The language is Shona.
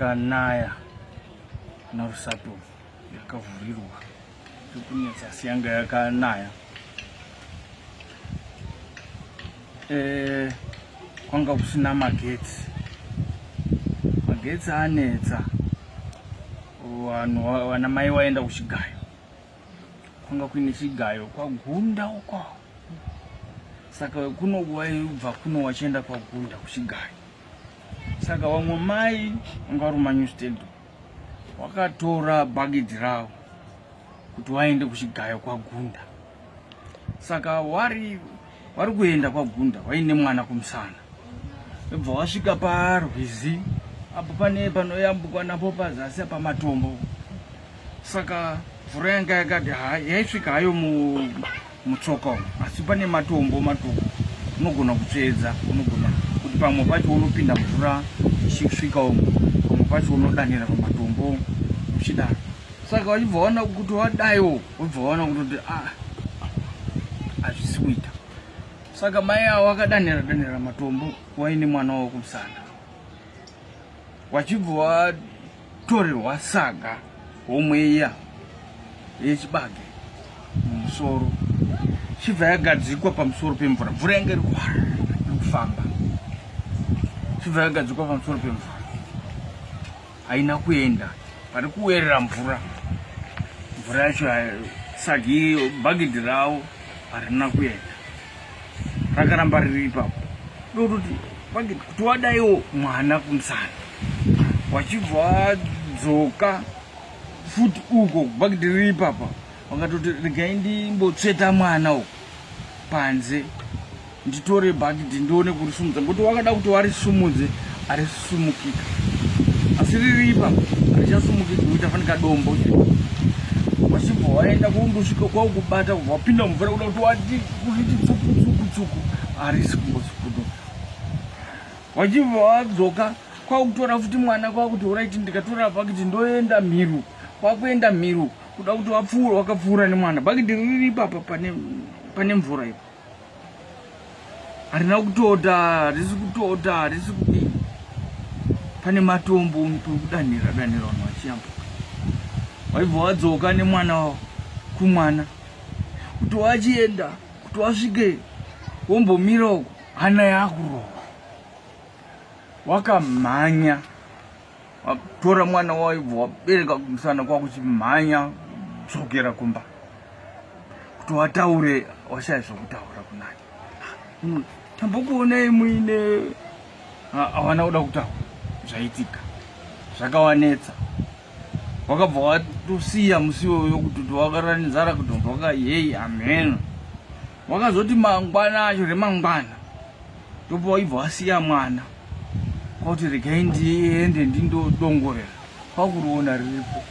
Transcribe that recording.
yakanaya naRusape yakavhurirwa irikunetsa asi yanga yakanaya eh, kwanga kusina magetsi magetsi anetsa vanhu vana mai vaenda kuchigayo kwanga kuine chigayo kwagunda uko saka kuno waibva kuno wachienda kwagunda kuchigayo saka vamwe mai vanga vari mumanewstand wakatora bhagidhi ravo kuti waende kuchigayo kwagunda saka wari wari kuenda kwagunda waine mwana kumusana wobva wasvika parwizi apo pane panoyambukwa napo pazasi apa matombo saka mvura yanga yakati yaisvika hayo mutsoka umu asi pane matombo matombo unogona kutsvedza unogona kuti pamwe pacho unopinda mvura ichisvika umu pamwe pacho unodanira pamatombo uchidaro saka wachibva waona kuti wadaiwo wobva waona kutoti ah, hazvisi kuita saka mai avo wakadanira danira matombo waine mwana wavo kumusana wachibva watorerwa saga homwe iya yechibage mumusoro chibva yagadzikwa pamusoro pemvura mvura yange iri kufamba chibva yagadzikwa pamusoro pemvura haina kuenda pari kuwerera mvura mvura yacho sagi bhagidhi ravo harina kuenda rakaramba riri ipapo ndokutoti bhagidhi kuti wadaiwo mwana kumusana wachibva wadzoka futi uko bhagidhi riri ipapa wakatoti regai ndimbotsveta mwana uko panze nditore bhakiti ndione kurisumudza ngokuti wakada kuti warisumudze arisumukika asi riri ipapa harichasumukiki kuita fanika dombo wachibva waenda kundosvika kwakubata kubva wapinda mumvura kuda kuti wati kuriti tsuku tsuku tsuku harisi kumbosikudo wachibva wadzoka kwakutora futi mwana kwakuti oraiti ndikatora bhakiti ndoenda mhiru kwakuenda mhiru kuda kuti wapfuura wakapfuura nemwana bhakiti riri ipapa pane pane mvura ipo harina kutota harisi kutota harisi kudii pane matombo pekudanhira danhira vanhu vachiyambuka waibva wadzoka nemwana wavo kumwana kuti wachienda kuti wasvike wombomira uko hana yakurova wakamhanya watora mwana waibva wabereka kumusana kwakuchimhanya dzokera kumba kuti wataure washaya zvokutaura kunani hmm, tambokuonai muine hawana kuda kutaura zvaitika zvakawanetsa wakabva watosiya musi iwoyo kuti wakarara nenzara kuti wakahei hameno wakazoti mangwana acho remangwana ndopa waibva wasiya mwana kwakuti regai ndiende ndindodongorera kwakuriona riripo.